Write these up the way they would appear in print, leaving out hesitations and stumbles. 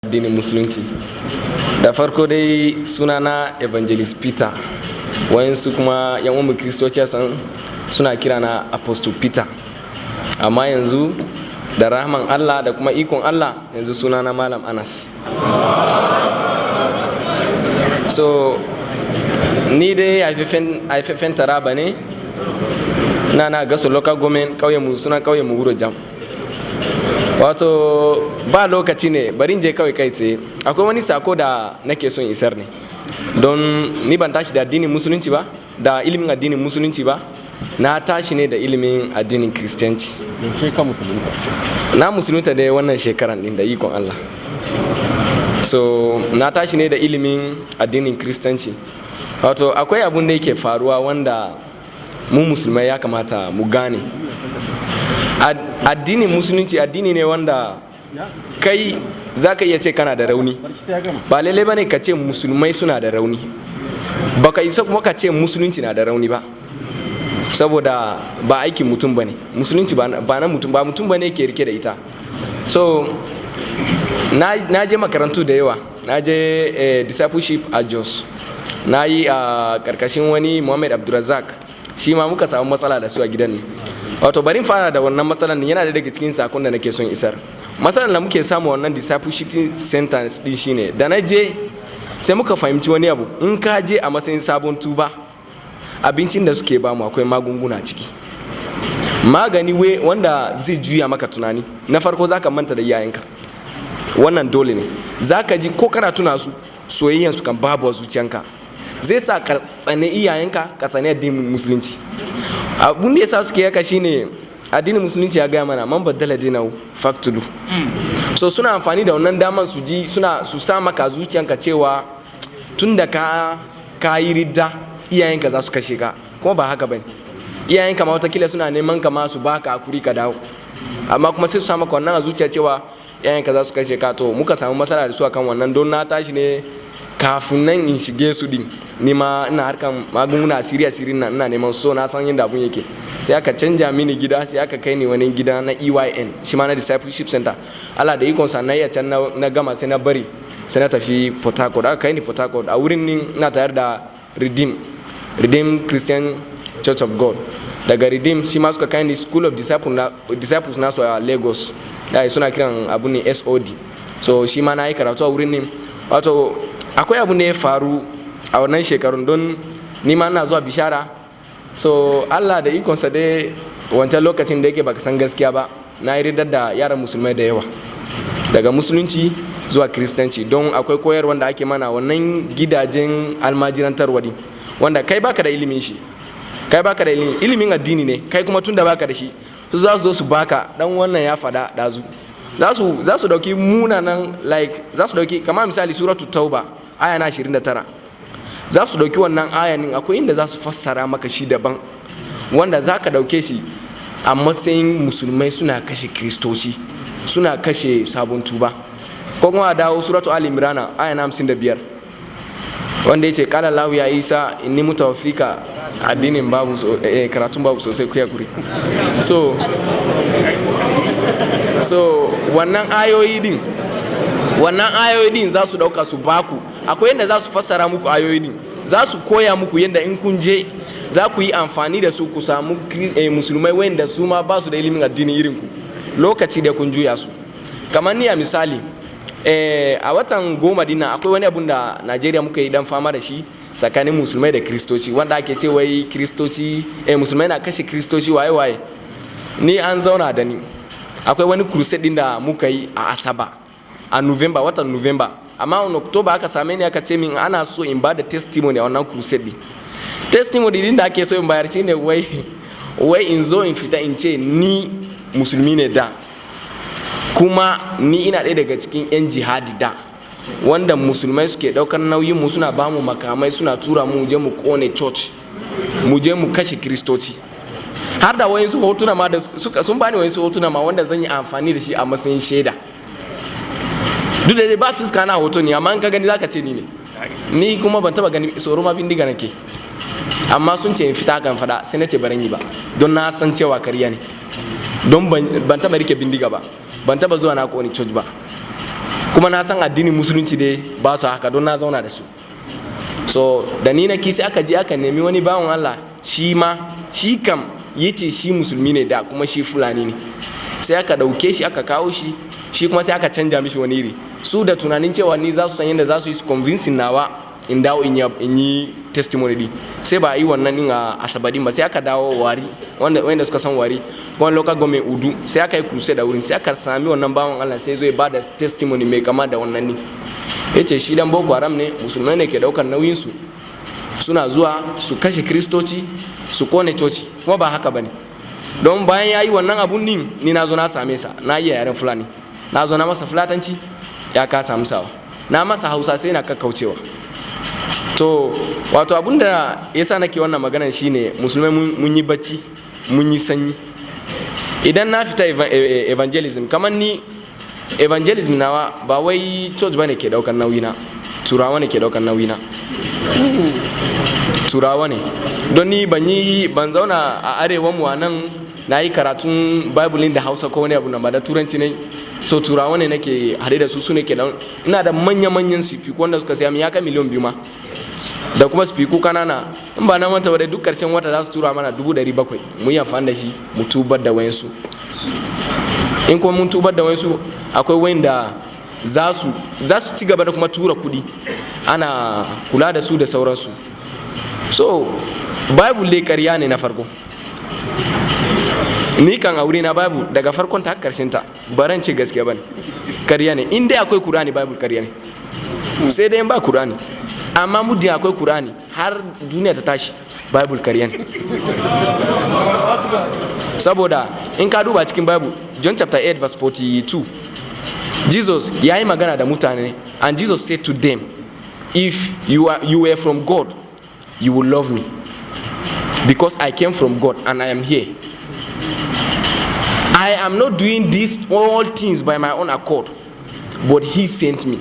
Addinin Musulunci. Da farko dai, sunana Evangelist Peter. Wayansu kuma yan uwan Kristoci san suna kira na Apostle Peter, amma yanzu da rahman Allah da kuma ikon Allah, yanzu sunana Malam Anas. So ni dai haifafen Taraba ne, na Gaso Local Government, kauyen mu suna kauyen mu Wuro Jam. Wato ba lokaci ne, bari je kawai kai tsaye. Akwai wani sako da nake son isar ne, don ni ban tashi da addinin Musulunci ba, da ilimin addinin Musulunci ba. Na tashi ne da ilimin addinin Kiristiyanci. Yaushe ka musulunta? Na musulunta dai wannan shekaran din da ikon Allah. So na tashi ne da ilimin addinin Kiristanci. Wato akwai abun da yake faruwa wanda mu Musulmai ya kamata mu gane. Addinin Musulunci addini ne wanda kai za ka iya ce kana da rauni. Ba lallai ba ne ka ce Musulmai suna da rauni, baka isa kuma ka ce Musulunci na da rauni ba, saboda ba aikin mutum ba ne Musulunci, ba na mutum ba, mutum ba ne ke rike da ita. So na je makarantu da yawa. Na je discipleship a Jos, na yi a karkashin wani Muhammad Abdulrazak. Shi ma muka samu matsala da su a gidan ne. Wato bari fara da wannan matsalan ne, yana da daga cikin sakon da nake son isar. Matsalan da muke samu wannan discipleship center din shine, da na je sai muka fahimci wani abu: in ka je a matsayin sabon tuba, abincin da suke bamu akwai magunguna ciki, magani we wanda zai juya maka tunani. Na farko, zaka manta da iyayenka, wannan dole ne. Zaka ji ko kana tuna su, soyayyan su kan babu a zuciyanka. Zai sa ka tsane iyayenka, ka tsane addinin Musulunci. Abun da yasa suke yaka shine, addinin Musulunci ya gaya mana man baddala dinahu faqtuluhu. So suna amfani da wannan daman su ji suna su sa maka zuciyanka cewa tun da ka yi ridda, iyayenka za su kashe ka. Kuma ba haka bane. Iyayenka ma watakila suna neman ka ma su baka hakuri ka dawo, amma kuma sai su sa maka wannan a zuciya cewa iyayenka za su kashe ka. To muka samu matsala da su akan wannan, don na tashi ne kafin nan in shige su din, ni ma ina harkan magunguna, asiri asirin nan ina neman. So na san yadda abun yake. Sai aka canja mini gida, sai aka kai ni wani gida na EYN, shi ma na discipleship center. Allah da ikonsa na iya can na gama, sai na bari, sai na tafi Port Harcourt. Aka kai ni Port Harcourt, a wurin ni ina tare da Redeem Christian Church of God. Daga Redeem shi ma suka kai ni School of Disciples na, Disciples nasu a Lagos, da suna kiran abu ne SOD. So shi ma na yi karatu a wurin ne. Wato akwai abu ne ya faru a wannan shekarun, don ni ma ina zuwa bishara. So Allah da ikonsa dai, wancan lokacin da yake baka san gaskiya ba, na yi ridar da yaran Musulmai da yawa daga Musulunci zuwa Kiristanci, don akwai koyarwa da ake mana wannan gidajen almajirantarwa din, wanda kai baka da ilimin shi, kai baka da ilimin, ilimin addini ne kai kuma tun da baka da shi, su za su zo su baka. Dan wannan ya fada dazu, za su dauki munanan, like za su dauki kamar misali Suratu Tauba aya na 29. Za su dauki wannan ayanin, akwai inda za su fassara maka shi daban, wanda za ka dauke shi a matsayin Musulmai suna kashe Kristoci, suna kashe sabon tuba. Ko kuma a dawo Suratu Ali Imrana aya na 55, wanda ya ce qala Allahu ya Isa inni mutawaffika. Addinin babu karatun babu sosai, ku kuri. So wannan ayoyi din, wannan ayoyi din za su dauka su baku. Akwai yadda za su fassara muku ayoyi din, za su koya muku yadda in kun je za ku yi amfani da su ku samu Musulmai wayanda su ma ba su da ilimin addini irin ku. Lokaci da kun juya su. Kamar ni a misali, a watan 10 dinnan akwai wani abun da Najeriya muka yi dan fama da shi tsakanin Musulmai da Kristoci, wanda ake ce wai Kristoci, Musulmai na kashe Kristoci, waye waye. Ni an zauna da ni, akwai wani crusade din da muka yi a Asaba a November, watan November. Amma a October aka same ni, aka ce min ana so in ba da testimony a wannan crusade din. Testimony din da ake so in bayar shine wai in zo in fita in ce ni Musulmi ne da, kuma ni ina ɗaya daga cikin 'yan jihadi da, wanda Musulmai suke ɗaukar nauyin mu, suna ba mu makamai, suna tura mu je mu kone church, mu je mu kashe Kristoci. Har da wayansu hotuna ma da suka sun bani, wayansu hotuna ma wanda zan yi amfani da shi a matsayin shaida. Duk da dai ba fiska na hoto ne, amma in ka gani zaka ce ni ne. Ni kuma ban taba gani, tsoro ma bindiga nake. Amma sun ce in fita kan fada, sai na ce baran yi ba, don na san cewa karya ne, don ban taba rike bindiga ba, ban taba zuwa na kone church ba. Kuma na san addinin Musulunci dai ba su haka, don na zauna da su. So da ni na ki, sai aka je aka nemi wani bawan Allah, shi ma shi kam yace shi Musulmi ne da kuma shi Fulani ne. Sai aka ɗauke shi aka kawo shi, shi kuma sai aka canja mishi wani iri. Su da tunanin cewa ni za su san yadda za su yi su convincing nawa in dawo in yi testimony din. Sai ba a yi wannan din a Asaba din ba, sai aka dawo Warri. Wanda suka san Warri, wani local government, Udu, sai aka yi crusade da wurin. Sai aka sami wannan bawan Allah, sai zo ya bada testimony mai kama da wannan ne. Ya ce shi dan Boko Haram ne, Musulmai ne ke daukar nauyin su, suna zuwa su kashe Kristoci, su kone coci. Kuma ba haka bane, don bayan ya yi wannan abun din, ni na zo na same sa, na iya yaren Fulani, na zo na masa Fulatanci, ya kasa amsawa. Na masa Hausa, sai na kakkaucewa. To, wato abun da ya sa nake wannan maganan shine, Musulmai mun yi bacci, mun yi sanyi. Idan na fita evangelism, kamar ni evangelism nawa ba wai church bane ke daukan nauyi na, Turawa ne ke daukan nauyi na, Turawa ne. Don ni ban yi, ban zauna a arewa mu a nan na yi karatun Bible da Hausa ko wani abu na ba, da Turanci ne. So Turawa ne nake haɗe da su, su ne ke da ina da manya-manyan sifiku wanda suka saya min, ya kai miliyan 2 ma, da kuma sifiku kanana. In ba na manta ba, duk karshen wata za su tura mana 700,000, mu yi amfani da shi mu tubar da wayansu. In kuma mun tubar da wayansu, akwai wayanda za su ci gaba da kuma tura kuɗi, ana kula da su da sauransu. So Bible dai ƙarya ne na farko. Ni kan aure na, Bible daga farkon ta har karshen ta, baran ce gaskiya bane, ƙarya ne. In dai akwai Kur'ani, Bible ƙarya ne, sai dai in ba Kur'ani. Amma muddin akwai Kur'ani, har duniya ta tashi Bible ƙarya ne. Saboda in ka duba cikin Bible, John chapter 8 verse 42, Jesus ya yi magana da mutane, and Jesus said to them, "If you were from God, you will love me, because I came from God and I am here. I am not doing these all things by my own accord, but he sent me."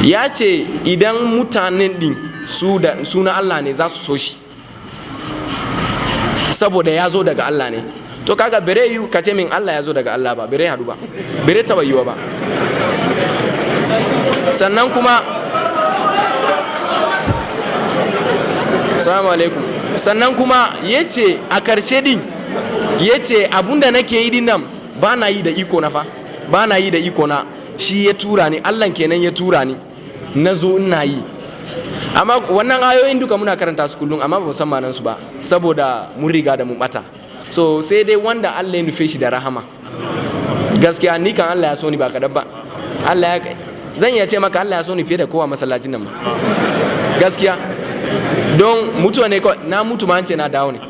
Ya ce idan mutanen din su da suna Allah ne, za su so shi saboda ya zo daga Allah ne. To kaga bere yi ka ce min Allah ya zo daga Allah ba, bere hadu ba, bere taba yiwa ba. Sannan kuma, assalamu alaikum. Sannan kuma ya ce a karshe din, ya ce abunda nake yi din nan, ba na yi da iko na fa, ba na yi da iko na, shi ya tura ni, Allah kenan ya tura ni, na zo ina yi. Amma wannan ayoyin duka muna karanta su kullum, amma ba mu san ma'anan su ba, saboda mun riga da mun bata. So sai dai wanda Allah ya nufe shi da rahama. Gaskiya ni kan Allah ya so ni ba kadan ba. Allah ya, zan iya ce maka Allah ya so ni fiye da kowa masallacin nan ma, gaskiya. Don mutuwa ne kawai, na mutu ma an ce na dawo ne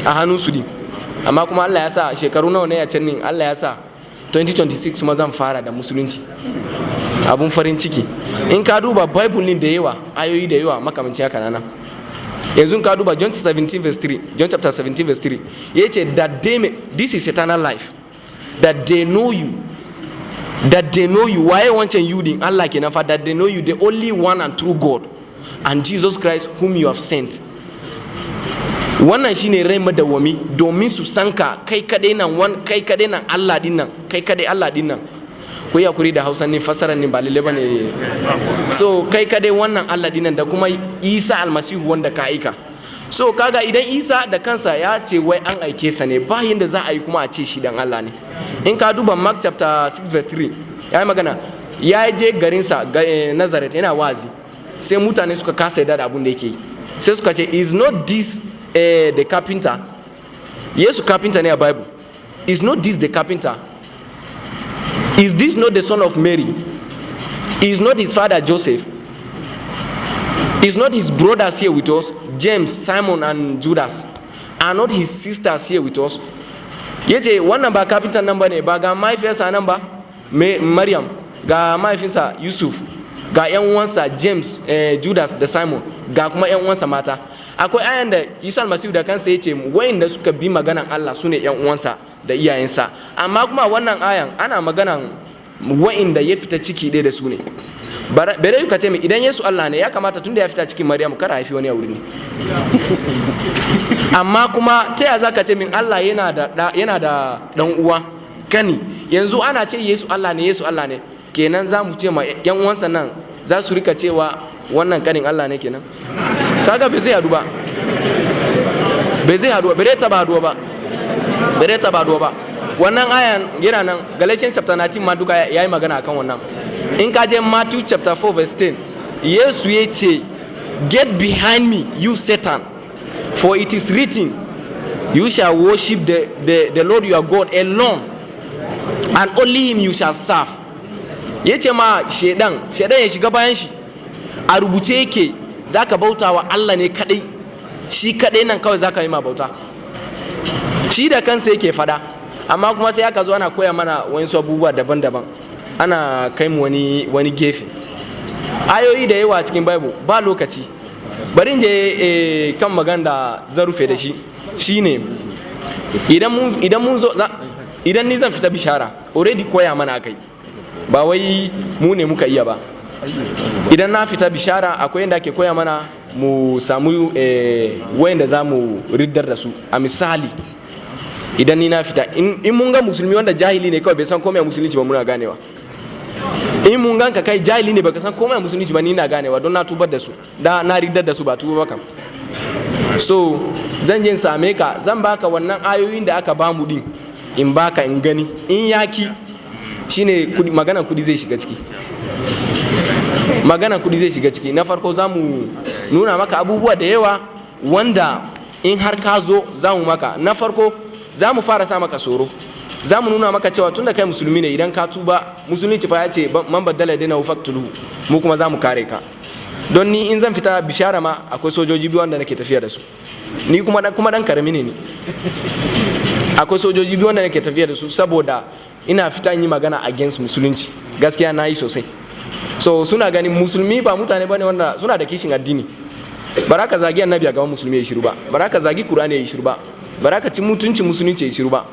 a hannun su din. Amma kuma Allah ya sa shekaru nawa ne a can ne, Allah ya sa 2026 kuma zan fara da Musulunci, abun farin ciki. In ka duba Bible din da yawa, ayoyi da yawa makamancin haka nan. Yanzu ka duba John 17 verse 3, John chapter 17 verse 3, ya ce that they may, this is eternal life, that they know you, that they know you. Waye wancan you din? Allah kenan fa. That they know you, the only one and true God, and Jesus Christ whom you have sent. Wannan shine rai madawwami, domin su san ka kai kadai nan, wan kai kadai nan Allah din nan, kai kadai Allah din nan. Ku yi hakuri da Hausa ne, fasarar ne ba lalle bane. So kai kadai wannan Allah din nan, da kuma Isa Almasihu wanda ka aika. So kaga idan Isa da kansa ya ce wai an aike sa ne, ba yanda za a yi kuma a ce shi dan Allah ne. In ka duba Mark chapter 6 verse 3, ya yi magana, ya je garinsa Nazareth yana wazi, sai mutane suka kasa yarda da abun da yake yi. Sai suka ce, "Is not this the carpenter?" Yesu carpenter ne a Bible. "Is not this the carpenter? Is this not the son of Mary? Is not his father Joseph? Is not his brothers here with us, James, Simon and Judas? Are not his sisters here with us?" Ya ce wannan ba kafintan nan ba ne ba? Ga mahaifiyarsa nan ba, Maryam, ga mahaifinsa Yusuf, ga yan uwansa James, Judas da Simon, ga kuma yan uwansa mata. Akwai ayan da Isa Almasihu da kansa ya ce wayanda suka bi maganan Allah su ne yan uwansa da iyayensa. Amma kuma wannan ayan ana maganan wa'inda ya fita ciki ɗaya da su ne. Bere ka ce mai idan Yesu Allah ne, ya kamata tunda ya fita cikin Maryam kar a haifi wani a wurin ne. Amma kuma ta yaya za ka ce min Allah yana da dan uwa? Kani yanzu ana ce Yesu Allah ne, Yesu Allah ne. Kenan za mu ce ma yan uwansa nan za su rika cewa wannan kanin Allah ne kenan. Kaga bai zai hadu ba, bai zai hadu ba, bai taba haduwa ba, bai taba haduwa ba. Wannan ayan yana nan Galatians chapter 19 ma duka yayi magana akan wannan. In ka je Matthew chapter 4 verse 10, Yesu ya ce, "Get behind me, you Satan, for it is written, you shall worship the Lord your God alone, and only him you shall serve." Ya ce ma shedan, shedan ya shiga bayan shi. A rubuce yake, zaka bauta wa Allah ne kadai, shi kadai nan kawai zaka yi ma bauta. Shi da kansa yake fada. Amma kuma sai aka zo ana koya mana wasu abubuwa daban-daban, ana kai mu wani gefe. Ayoyi da yawa cikin Bible, ba lokaci. Bari in je kan magana da zan rufe da shi. Shine idan mun zo, idan ni zan fita bishara, already koya mana akai, ba wai mu ne muka iya ba. Idan na fita bishara, akwai yadda ake koya mana mu samu wayanda za mu riddar da su. A misali, idan ni na fita, in mun ga musulmi wanda jahili ne kawai, bai san komai a musulunci ba, muna ganewa. In mun ganka kai jahili ne, baka san komai a musulunci ba, ni na ganewa, don na tubar da su, da na riddar da su, ba tuba ba kam. So zan je in same ka, zan baka wannan ayoyin da aka bamu din, in baka in gani in yaki. Shine kudi, maganan kudi zai shiga ciki, maganan kudi zai shiga ciki. Na farko, za mu nuna maka abubuwa da yawa wanda in har ka zo za mu maka. Na farko, za mu fara sa maka tsoro. Za mu nuna maka cewa tunda kai musulmi ne, idan ka tuba, musulunci fa ya ce man baddala dinahu faqtuluhu, mu kuma za mu kare ka. Don ni in zan fita bishara ma, akwai sojoji biyu wanda nake tafiya da su. Ni kuma dan karami ne ni. Akwai sojoji biyu wanda nake tafiya da su, saboda ina fita in yi magana against musulunci. Gaskiya na yi sosai. So suna ganin musulmi ba mutane bane wanda suna da kishin addini. Ba ka zagi Annabi a gaban musulmi ya shiru ba, ba ka zagi Qur'ani ya shiru ba, ba ka ci mutuncin musulunci ya shiru ba.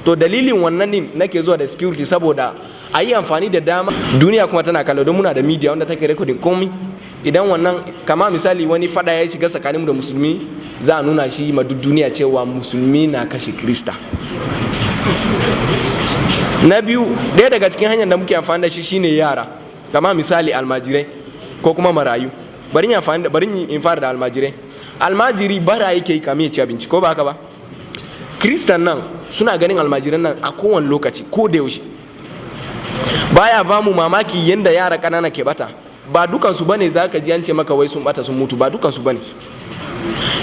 To dalilin wannan ne nake zuwa da security, saboda a yi amfani da dama, duniya kuma tana kallo, don muna da media wanda take recording komai. Idan wannan, kama misali, wani fada ya shiga tsakaninmu da musulmi, za a nuna shi ma duk duniya cewa musulmi na kashe Krista. Na biyu, ɗaya daga cikin hanyar da muke amfani da shi shine yara, kama misali almajirai ko kuma marayu. Bari in fara da almajirai. Almajiri bara yake yi kamin ya ci abinci, ko ba haka ba? Kristan nan suna ganin almajiran nan a kowane lokaci, ko da yaushe. Baya ba mu mamaki yadda yara ƙanana ke bata. Ba dukansu bane za ka ji an ce maka wai sun bata, sun mutu. Ba dukansu bane.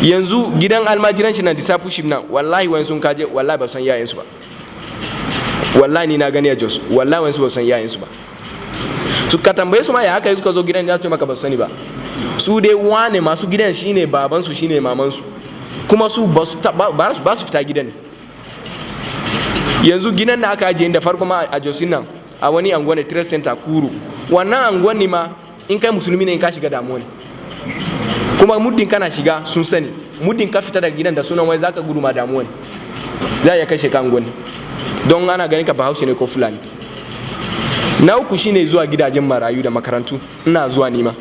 Yanzu gidan almajiranci na discipleship nan, wallahi wani sun kaje, wallahi ba san yayansu ba. Wallahi ni na gani a Jos, wallahi wani su ba san yayansu ba. Su ka tambaye su ma ya haka suka zo gidan, ya ce maka ba su sani ba. Su dai wane masu gidan shine babansu, shine mamansu, kuma su ba su fita gidan. Yanzu gidan da aka ajiye da farko ma a Jos nan, a wani anguwa ne, trade center Kuru. Wannan anguwan ne ma, in kai musulmi ne, in ka shiga, damuwa ne. Kuma muddin kana shiga, sun sani. Muddin ka fita daga gidan da sunan wai zaka gudu ma, damuwa ne, za ya kashe ka anguwan ne, don ana ganin ka Bahaushe ne ko Fulani. Na uku shine zuwa gidajen marayu da makarantu. Ina zuwa, nima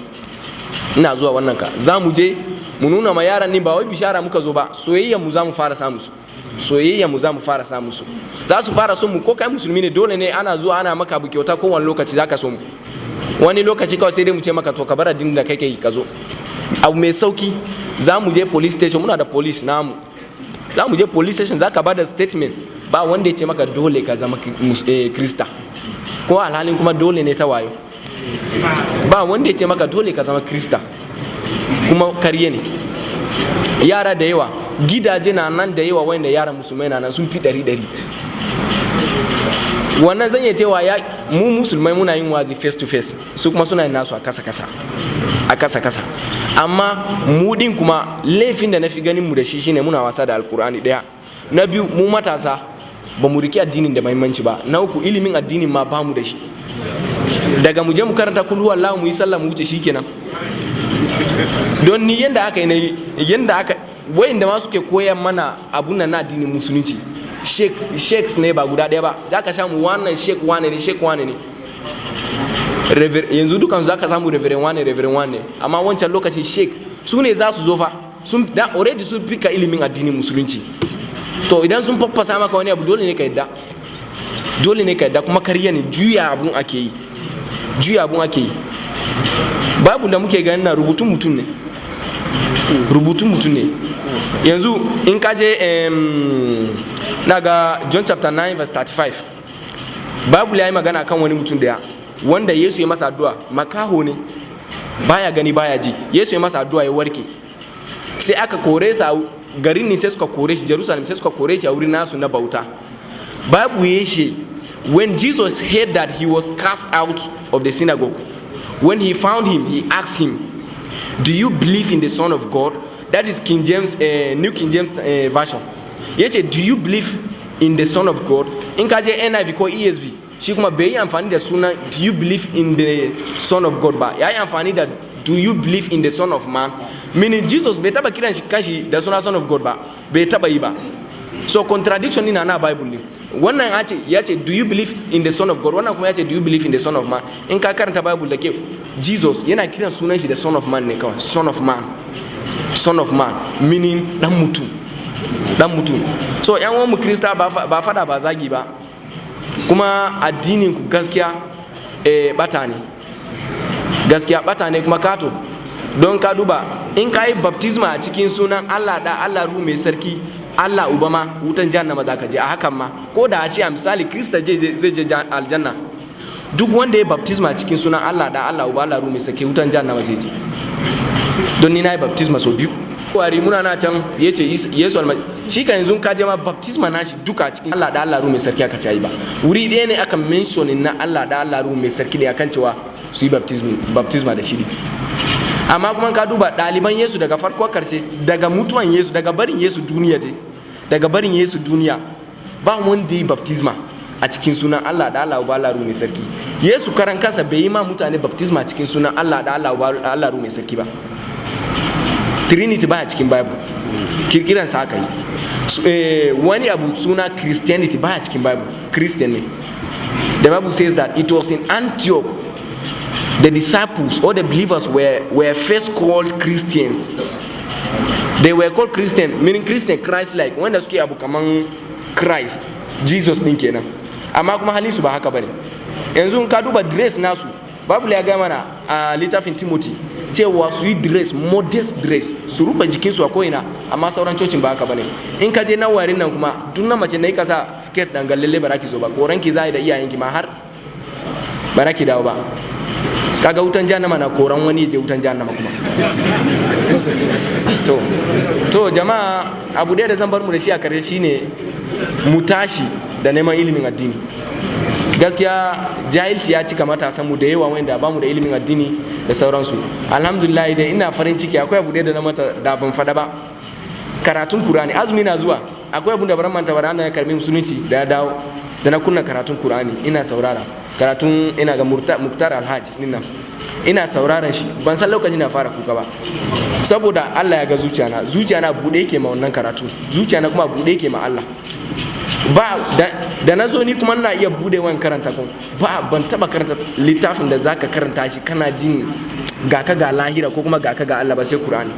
ina zuwa wannan ka. Za mu je mu nuna ma yaran ni ba wai bishara muka zo ba, soyayya mu za mu fara samu su, soyayya mu za mu fara samu su, za su fara son mu. Ko kai musulmi ne, dole ne ana zuwa ana maka abu kyauta kowane lokaci, zaka so mu. Wani lokaci kawai sai dai mu ce maka, to ka bar addinin da kai kai, ka zo. Abu mai sauki, za mu je police station, muna da police namu. Za mu je police station, za ka ba da statement, ba wanda ya ce maka dole ka zama Krista, ko alhalin kuma dole ne ta wayo. Ba wanda ya ce maka dole ka zama Krista, kuma karye ne. Yara da yawa, gidaje na nan da yawa wanda yaran musulmai na nan sun fi ɗari ɗari. Wannan zan iya cewa ya mu musulmai muna yin wazi face to face, su kuma suna yin nasu a kasa kasa, a kasa kasa. Amma mu din kuma, laifin da na fi ganin mu da shi shine muna wasa da Alkur'ani daya. Na biyu, mu matasa ba mu riki addinin da muhimmanci ba. Na uku, ilimin addinin ma ba mu da shi. Daga mu je mu karanta kulhu Allah, mu yi sallah, mu wuce, shikenan. Don ni yanda aka yi na yanda aka wayanda ma suke koyan mana abun nan na addinin musulunci, sheikh sheikhs ne, ba guda ɗaya ba. Za ka samu wannan sheikh wane ne, sheikh wane ne. Yanzu dukan za ka samu reverend wane, reverend wane. Amma wancan lokacin sheikh su ne za su zo fa, sun da already sun fika ilimin addinin musulunci. To idan sun faffasa maka wani abu, dole ne ka yadda. Dole ne ka yadda kuma karya ne. Juya abun ake yi, juya abun ake yi. Bible da muke ganin na rubutun mutum ne, rubutun mutum ne. Yanzu in ka je na ga John chapter 9 verse 35, Bible ya yi magana kan wani mutum daya wanda Yesu ya masa addu'a. Makaho ne, baya gani, baya ji. Yesu ya masa addu'a, ya warke. Sai aka kore sa garin ne, sai suka kore shi Jerusalem, sai suka kore shi a wurin nasu na bauta. Bible ya ce, "When Jesus heard that he was cast out of the synagogue, when he found him, he asked him, 'Do you believe in the Son of God?'" That is King James, New King James Version. Ya ce, "Do you believe in the Son of God?" In ka je NIV ko ESV, shi kuma bai yi amfani da sunan "Do you believe in the Son of God" ba, ya yi amfani da "Do you believe in the Son of Man?" Meaning Jesus bai taba kiran shi kanshi da suna Son of God ba, bai taba yi ba. So contradiction ni na Bible ne. Wannan ya ce, ya ce, "Do you believe in the Son of God?" Wannan kuma ya ce, "Do you believe in the Son of Man?" In ka karanta Bible da ke, Jesus yana kiran sunan shi da Son of Man ne kawai. Son of Man, Son of Man, meaning dan mutum, dan mutum. So yan uwan mu Krista, ba fada ba, zagi ba. Kuma addinin ku gaskiya bata ne, gaskiya bata ne. Kuma kato don ka duba, in ka yi baptisma a cikin sunan Allah da Allah Ruhu mai Sarki, Allah Uba ma, wutan Jahannama za ka je. A hakan ma, ko da a ce a misali Krista zai je aljanna, duk wanda ya baptisma a cikin sunan Allah da Allah Uba, Allah Ruhu mai Sarki, wutan Jahannama zai je. Don ni na yi baptisma sau biyu. Wari muna na can ya ce Yesu Almasihu shi ka yanzu ka je ma baptisma na shi duka cikin Allah da Allah Ruhu mai Sarki aka ci ba. Wuri ɗaya ne aka mention na Allah da Allah Ruhu mai Sarki ne akan cewa su yi baptisma da shi. Amma kuma ka duba ɗaliban Yesu daga farko karshe, daga mutuwan Yesu, daga barin Yesu duniya dai, daga barin Yesu duniya, ba wanda yi baptisma a cikin sunan Allah da Allah Uba, Allah Ruhu mai Sarki. Yesu karan kansa bai yi ma mutane baptisma a cikin sunan Allah da Allah Uba, Allah Ruhu mai Sarki ba. Trinity baya cikin Bible, kirkiran sa aka yi. Wani abu suna Christianity baya cikin Bible. Christian ne. The Bible says that it was in Antioch the disciples or the believers were first called Christians. They were called Christian, meaning Christian, Christ like, wanda suke abu kaman Christ Jesus din kenan. Amma kuma halin su ba haka bane. Yanzu in ka duba dress nasu, Bible ya gaya mana a littafin Timothy cewa su yi dress, modest dress, su rufe jikinsu a ko'ina. Amma sauran cocin ba haka bane. In ka je na warin nan kuma, duk na mace na yi kasa skirt dan lalle ba ki zo ba, koranki za yi da iyayenki ma har ba ki dawo ba. Kaga wutan Jahannama na koran wani je wutan Jahannama kuma. To jama'a, abu ɗaya da zan bar mu da shi a karshe shine mu tashi da neman ilimin addini. Gaskiya jahilci ya cika matasan mu da yawa, wanda ba mu da ilimin addini da sauransu. Alhamdulillah dai, ina farin ciki. Akwai abu ɗaya da na manta da ban fada ba, karatun Kur'ani. Azumi na zuwa, akwai abu da baran manta ba. Da karbi musulunci da ya dawo da na kunna karatun Kur'ani, ina saurara karatun, ina ga Muktar Alhaji nina, ina sauraron shi, ban san lokacin na fara kuka ba, saboda Allah ya ga zuciyana. Zuciyana buɗe yake ma wannan karatu, zuciyana kuma buɗe yake ma Allah. Ba da na zo ni kuma ina iya bude wani karanta kun ba, ban taba karanta littafin da zaka karanta shi kana jin ga ka ga lahira ko kuma ga ka ga Allah ba, sai Qur'ani.